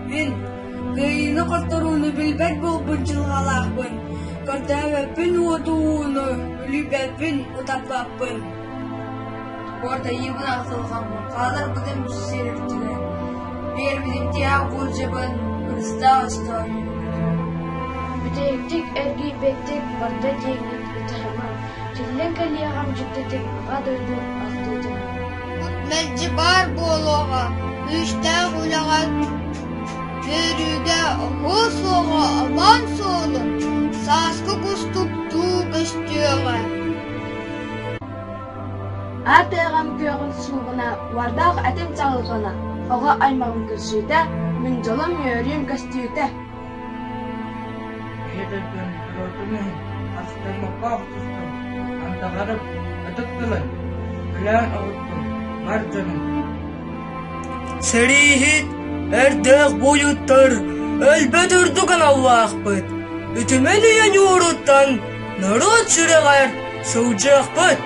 билбэппин, кыайыыны-хотторууну билбэт буолбут дьылҕалаахпын, көрдөөбөппүн уоту-ууну, үлүйбэппин, утаппаппын. Куортайыыбын ахтылҕаммын, хаалларбытым сир үрдүгэр, биэрбитим тиһэх буулдьабын, кырыстаах өстөөх Бүтэһиктик эргийбэттик барда диэҥҥит ытаһыма, тиллэн кэлиэҕим дьиктитик Аҕа дойду ахтыытыгар. Мэлдьи баар буолуоҕа, күүстээх үлэҕэ үөрүүгэ оһуо суоҕа аман суолун, сааскы кустуктуу көстүөҕэ. Аар тайҕам күөҕүн суугуна, уордаах этим чаҕылҕана, оҕо аймаҕым көрсүүтэ, мин дьолум үөрүүм көстүүтэ. Ийэ дойдум норуотум иһин астыммакка охсустум, андаҕарым, ытык тылын, өлөөн оҕуттум, бар дьонум. Сэрииһит, эрдээх буойуттар өлбөт үрдүк аналлаахпыт, үтүмэн үйэ ньууруттан норуот сүрэҕэр сылдьыахпыт.